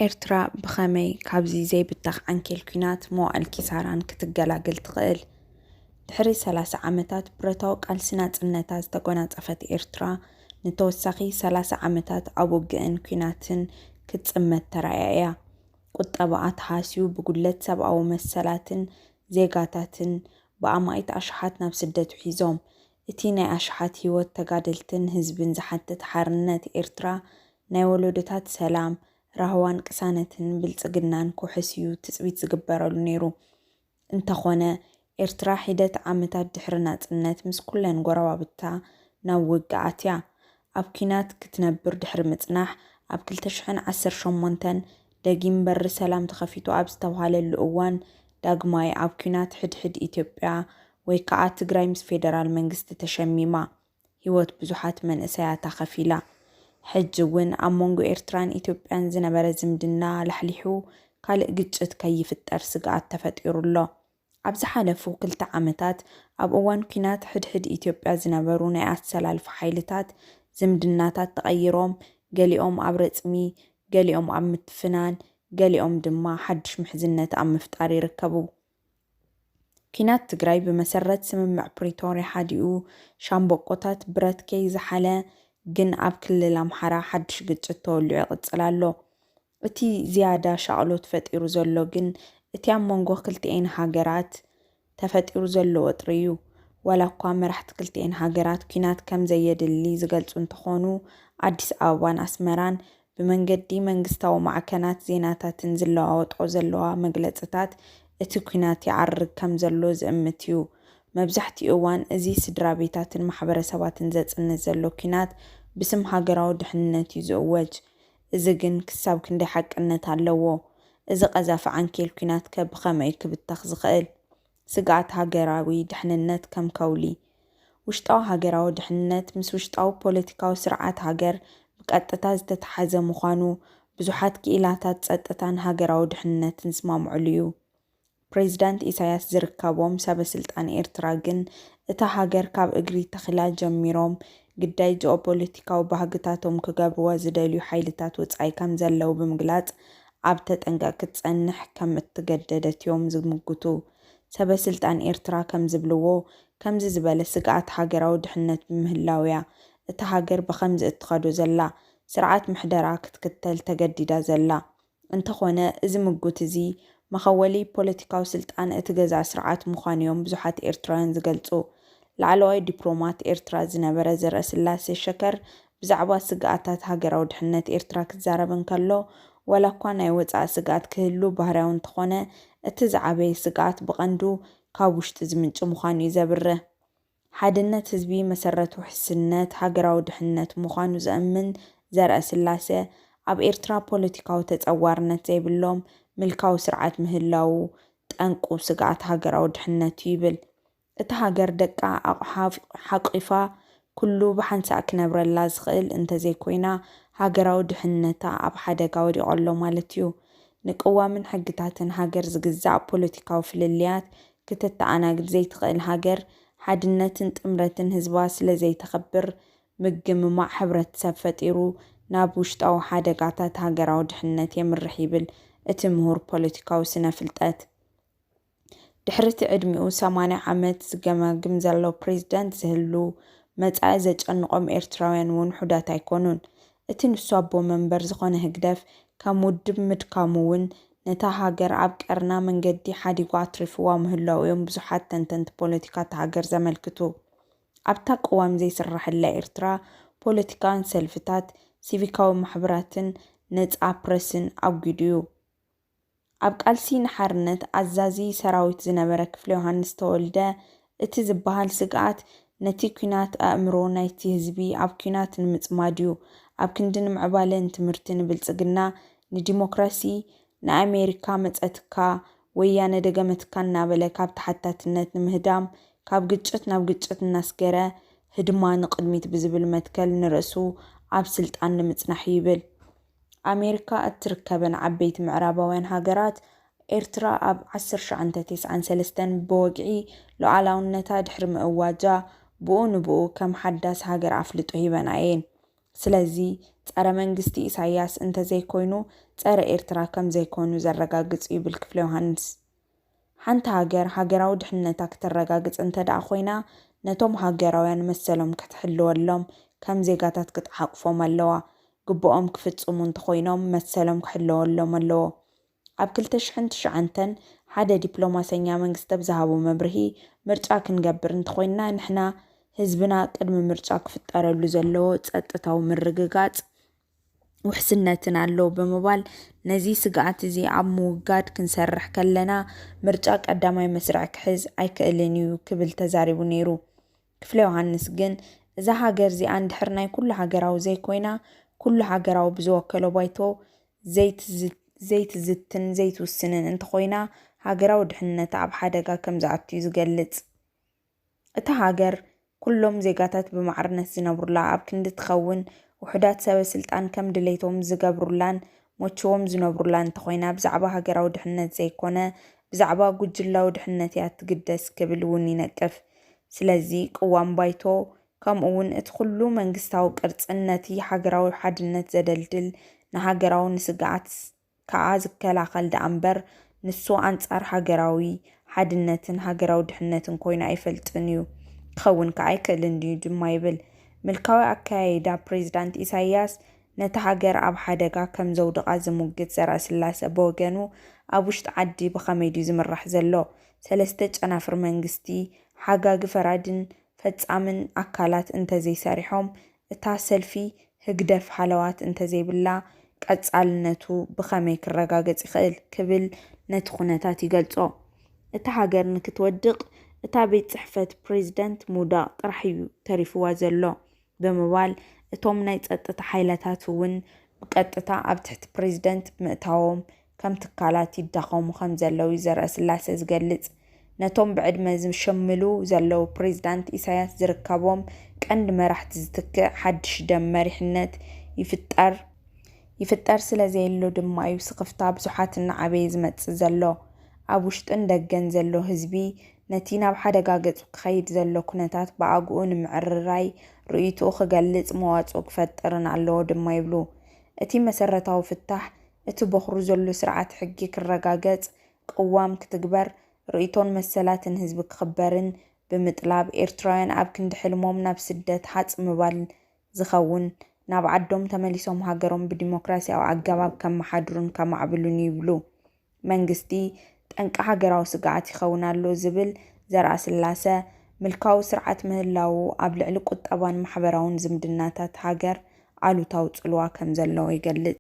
ኤርትራ ብኸመይ ካብዚ ዘይብተኽ ዓንኬል ኲናት መዋእል ኪሳራን ክትገላገል ትኽእል? ድሕሪ ሰላሳ ዓመታት ብረታዊ ቃልሲ ናጽነታ ዝተጎናጸፈት ኤርትራ፣ ንተወሳኺ ሰላሳ ዓመታት ኣብ ውግእን ኲናትን ክትጽመት ተራእያ እያ። ቁጠባኣ ተሃስዩ፣ ብጉድለት ሰብኣዊ መሰላትን ዜጋታትን ብኣማኢት ኣሽሓት ናብ ስደት ውሒዞም። እቲ ናይ ኣሽሓት ህይወት ተጋደልትን ህዝብን ዝሓትት ሓርነት ኤርትራ፣ ናይ ወለዶታት ሰላም፣ ራህዋን ቅሳነትን ብልጽግናን ክውሕስ እዩ ትጽቢት ዝግበረሉ ነይሩ። እንተኾነ፣ ኤርትራ ሒደት ዓመታት ድሕሪ ናጽነት ምስ ኩለን ጎረባብታ ናብ ውግእ ኣትያ። ኣብ ኲናት ክትነብር ድሕሪ ምጽናሕ፣ ኣብ ክልተ ሽሕን ዓሰርተ ሸሞንተን ደጊም በሪ ሰላም ተኸፊቱ ኣብ ዝተባህለሉ እዋን፣ ዳግማይ ኣብ ኲናት ሕድሕድ ኢትዮጵያ ወይ ከኣ ትግራይ ምስ ፌደራል መንግስቲ ተሸሚማ። ህይወት ብዙሓት መንእሰያታ ከፊላ። ሕጂ እውን ኣብ መንጎ ኤርትራን ኢትዮጵያን ዝነበረ ዝምድና ላሕሊሑ፣ ካልእ ግጭት ከይፍጠር ስግኣት ተፈጢሩ ኣሎ። ኣብ ዝሓለፉ ክልተ ዓመታት፣ ኣብ እዋን ኲናት ሕድሕድ ኢትዮጵያ ዝነበሩ ናይ ኣሰላልፋ ሓይልታት ዝምድናታት ተቐይሮም፣ ገሊኦም ኣብ ረጽሚ፣ ገሊኦም ኣብ ምትፍናን፣ ገሊኦም ድማ ሓድሽ ምሕዝነት ኣብ ምፍጣር ይርከቡ። ኲናት ትግራይ ብመሰረት ስምምዕ ፕሪቶርያ ሓዲኡ ሻምበቆታት ብረት ከይዘሓለ ግን ኣብ ክልል ኣምሓራ ሓድሽ ግጭት ተወሊዑ ይቕጽል ኣሎ። እቲ ዝያዳ ሻቕሎት ፈጢሩ ዘሎ ግን እቲ ኣብ መንጎ ክልቲኤን ሃገራት ተፈጢሩ ዘሎ ወጥሪ እዩ። ዋላ እኳ መራሕቲ ክልቲኤን ሃገራት ኲናት ከም ዘየድሊ ዝገልጹ እንተኾኑ፣ ኣዲስ ኣበባን ኣስመራን ብመንገዲ መንግስታዊ ማዕከናት ዜናታትን ዝለዋወጦ ዘለዋ መግለጽታት እቲ ኲናት ይዓርግ ከም ዘሎ ዝእምት እዩ። መብዛሕትኡ እዋን እዚ ስድራ ቤታትን ማሕበረሰባትን ዘጽንት ዘሎ ኲናት ብስም ሃገራዊ ድሕንነት እዩ ዝእወጅ። እዚ ግን ክሳብ ክንደይ ሓቅነት ኣለዎ? እዚ ቀዛፊ ዓንኬል ኲናት ከ ብኸመይ ክብተኽ ዝኽእል? ስግኣት ሃገራዊ ድሕንነት ከም ከውሊ። ውሽጣዊ ሃገራዊ ድሕንነት ምስ ውሽጣዊ ፖለቲካዊ ስርዓት ሃገር ብቀጥታ ዝተተሓዘ ምዃኑ ብዙሓት ክኢላታት ጸጥታን ሃገራዊ ድሕንነትን ዝስማምዑሉ እዩ። ፕሬዚዳንት ኢሳያስ ዝርከቦም ሰበ ስልጣን ኤርትራ ግን እታ ሃገር ካብ እግሪ ተኽላ ጀሚሮም ግዳይ ጂኦፖለቲካዊ ባህግታቶም ክገብርዋ ዝደልዩ ሓይልታት ወጻኢ ከም ዘለዉ ብምግላጽ ኣብ ተጠንቀቕ ክትጸንሕ ከም እትገደደት እዮም ዝምጉቱ። ሰበ ስልጣን ኤርትራ ከም ዝብልዎ፣ ከምዚ ዝበለ ስግኣት ሃገራዊ ድሕነት ብምህላውያ እታ ሃገር ብኸምዚ እትኸዶ ዘላ ስርዓት ምሕደራ ክትክተል ተገዲዳ ዘላ። እንተኾነ፣ እዚ ምጉት እዚ መኸወሊ ፖለቲካዊ ስልጣን እቲ ገዛእ ስርዓት ምዃኑ እዮም ብዙሓት ኤርትራውያን ዝገልጹ። ላዕለዋይ ዲፕሎማት ኤርትራ ዝነበረ ዘርእስላሴ ሸከር ብዛዕባ ስግኣታት ሃገራዊ ድሕነት ኤርትራ ክዛረብ እንከሎ፣ ዋላ እኳ ናይ ወጻኢ ስግኣት ክህሉ ባህርያዊ እንተኾነ፣ እቲ ዝዓበየ ስግኣት ብቐንዱ ካብ ውሽጢ ዝምንጭ ምዃኑ እዩ ዘብርህ። ሓድነት ህዝቢ መሰረት ውሕስነት ሃገራዊ ድሕነት ምዃኑ ዘእምን ዘርእስላሰ፣ ኣብ ኤርትራ ፖለቲካዊ ተጸዋርነት ዘይብሎም ምልካዊ ስርዓት ምህላዉ ጠንቁ ስግኣት ሃገራዊ ድሕነት እዩ ይብል። እታ ሃገር ደቃ ኣቕሓ ሓቂፋ ኩሉ ብሓንሳእ ክነብረላ ዝኽእል እንተዘይኮይና፣ ሃገራዊ ድሕነታ ኣብ ሓደጋ ወዲቑ ኣሎ ማለት እዩ። ንቅዋምን ሕግታትን ሃገር ዝግዛእ ፖለቲካዊ ፍልልያት ክትተኣናግድ ዘይትኽእል ሃገር፣ ሓድነትን ጥምረትን ህዝባ ስለዘይተኽብር፣ ምግምማዕ ሕብረተሰብ ፈጢሩ ናብ ውሽጣዊ ሓደጋታት ሃገራዊ ድሕነት የምርሕ ይብል እቲ ምሁር ፖለቲካዊ ስነ ፍልጠት። ድሕሪ እቲ ዕድሚኡ ሰማንያ ዓመት ዝገማግም ዘሎ ፕሬዝዳንት ዝህሉ፣ መጻኢ ዘጨንቖም ኤርትራውያን እውን ውሑዳት ኣይኮኑን። እቲ ንሱ ኣቦ መንበር ዝኾነ ህግደፍ፣ ከም ውድብ ምድካሙ እውን፣ ነታ ሃገር ኣብ ቀርና መንገዲ ሓዲጉ ኣትሪፍዋ ምህላዉ እዮም ብዙሓት ተንተንቲ ፖለቲካ እታ ሃገር ዘመልክቱ። ኣብታ ቅዋም ዘይስረሐላ ኤርትራ፣ ፖለቲካውያን ሰልፍታት፣ ሲቪካዊ ማሕበራትን ነጻ ፕረስን ኣጒዱ እዩ። ኣብ ቃልሲ ንሓርነት ኣዛዚ ሰራዊት ዝነበረ ክፍለዮሃንስ ተወልደ፣ እቲ ዝበሃል ስግኣት ነቲ ኲናት ኣእምሮ ናይቲ ህዝቢ ኣብ ኲናት ንምጽማድ እዩ። ኣብ ክንዲ ንምዕባለ፣ ንትምህርቲ፣ ንብልጽግና፣ ንዲሞክራሲ፣ ንኣሜሪካ መጸትካ፣ ወያነ ደገመትካ እናበለ ካብ ተሓታትነት ንምህዳም፣ ካብ ግጭት ናብ ግጭት እናስገረ ህድማ ንቕድሚት ብዝብል መትከል ንርእሱ ኣብ ስልጣን ንምጽናሕ እዩ ይብል። ኣሜሪካ እትርከበን ዓበይቲ ምዕራባውያን ሃገራት፣ ኤርትራ ኣብ ዓሰርተ ትሽዓተ ተስዓን ሰለስተን ብወግዒ ሉዓላውነታ ድሕሪ ምእዋጃ፣ ብኡ ንብኡ ከም ሓዳስ ሃገር ኣፍልጦ ሂበን እየን። ስለዚ፣ ጸረ መንግስቲ ኢሳያስ እንተዘይኮይኑ ጸረ ኤርትራ ከም ዘይኮኑ ዘረጋግጽ እዩ ይብል ክፍለ ዮሃንስ። ሓንቲ ሃገር ሃገራዊ ድሕነታ ክተረጋግጽ እንተ ደኣ ኮይና ነቶም ሃገራውያን መሰሎም ክትሕልወሎም ከም ዜጋታት ክትሓቁፎም ኣለዋ። ግብኦም ክፍጽሙ እንተኾይኖም መሰሎም ክሕለወሎም ኣለዎ። ኣብ ክልተ ሽሕን ትሽዓተን ሓደ ዲፕሎማሰኛ መንግስቲ ኣብ ዝሃቦ መብርሂ ምርጫ ክንገብር እንተኾይንና ንሕና ህዝብና ቅድሚ ምርጫ ክፍጠረሉ ዘለዎ ጸጥታዊ ምርግጋጽ ውሕስነትን ኣሎ ብምባል ነዚ ስግኣት እዚ ኣብ ምውጋድ ክንሰርሕ ከለና ምርጫ ቀዳማይ መስርዕ ክሕዝ ኣይክእልን እዩ ክብል ተዛሪቡ ነይሩ። ክፍለ ዮሃንስ ግን እዛ ሃገር እዚኣ እንድሕር ናይ ኩሉ ሃገራዊ ዘይኮይና ኩሉ ሃገራዊ ብዝወከሎ ባይቶ ዘይትዝትን ዘይትውስንን እንተኾይና ሃገራዊ ድሕንነታ ኣብ ሓደጋ ከም ዝኣቱ እዩ ዝገልጽ። እታ ሃገር ኩሎም ዜጋታት ብማዕርነት ዝነብሩላ ኣብ ክንዲ ትኸውን ውሑዳት ሰበ ስልጣን ከም ድሌቶም ዝገብሩላን መችዎም ዝነብሩላ እንተኾይና ብዛዕባ ሃገራዊ ድሕነት ዘይኮነ ብዛዕባ ጉጅላዊ ድሕነት እያ ትግደስ ክብል እውን ይነቅፍ። ስለዚ ቅዋም ባይቶ ከምኡ እውን እቲ ኩሉ መንግስታዊ ቅርጽን ነቲ ሃገራዊ ሓድነት ዘደልድል ንሃገራዊ ንስግኣት ከኣ ዝከላኸል ደኣ እምበር ንሱ ኣንጻር ሃገራዊ ሓድነትን ሃገራዊ ድሕነትን ኮይኑ ኣይፈልጥን እዩ፣ ክኸውን ከኣ ኣይክእልን እዩ ድማ ይብል። ምልካዊ ኣከያይዳ ፕሬዚዳንት ኢሳይያስ ነታ ሃገር ኣብ ሓደጋ ከም ዘውድቓ ዝሙግት ዘርኣስላሰ ብወገኑ ኣብ ውሽጢ ዓዲ ብኸመይ ድዩ ዝምራሕ ዘሎ? ሰለስተ ጨናፍር መንግስቲ ሓጋጊ ፈራድን ፈጻምን ኣካላት እንተዘይሰሪሖም እታ ሰልፊ ህግደፍ ሃለዋት እንተዘይብላ ቀጻልነቱ ብኸመይ ክረጋገጽ ይኽእል ክብል ነቲ ኩነታት ይገልጾ። እታ ሃገር ንክትወድቕ እታ ቤት ጽሕፈት ፕሬዝደንት ምውዳቕ ጥራሕ እዩ ተሪፍዋ ዘሎ ብምባል እቶም ናይ ጸጥታ ሓይላታት እውን ብቀጥታ ኣብ ትሕቲ ፕሬዝደንት ብምእታዎም ከም ትካላት ይዳኸሙ ከም ዘለዉ እዩ ዘርኣስላሰ ዝገልጽ። ነቶም ብዕድመ ዝሸምሉ ዘለዉ ፕሬዝዳንት ኢሳያስ ዝርከቦም ቀንዲ መራሕቲ ዝትክእ ሓድሽ ደም መሪሕነት ይፍጠር ይፍጠር ስለ ዘየሎ ድማ እዩ ስኽፍታ ብዙሓት እናዓበየ ዝመጽእ ዘሎ። ኣብ ውሽጥን ደገን ዘሎ ህዝቢ ነቲ ናብ ሓደጋ ገጹ ክኸይድ ዘሎ ኩነታት ብኣግኡ ንምዕርራይ ርእይትኡ ክገልጽ መዋጽኦ ክፈጥርን ኣለዎ ድማ ይብሉ። እቲ መሰረታዊ ፍታሕ እቲ በኹሩ ዘሎ ስርዓት ሕጊ ክረጋገጽ፣ ቅዋም ክትግበር፣ ርእይቶን መሰላትን ህዝቢ ክኽበርን ብምጥላብ ኤርትራውያን ኣብ ክንዲ ሕልሞም ናብ ስደት ሃጽ ምባል ዝኸውን ናብ ዓዶም ተመሊሶም ሃገሮም ብዲሞክራሲያዊ ኣገባብ ከመሓድሩን ከማዕብሉን ይብሉ። መንግስቲ ጠንቂ ሃገራዊ ስግኣት ይኸውን ኣሎ ዝብል ዘርኣስላሰ፣ ምልካዊ ስርዓት ምህላዉ ኣብ ልዕሊ ቁጠባን ማሕበራውን ዝምድናታት ሃገር ኣሉታዊ ጽልዋ ከም ዘለዎ ይገልጽ።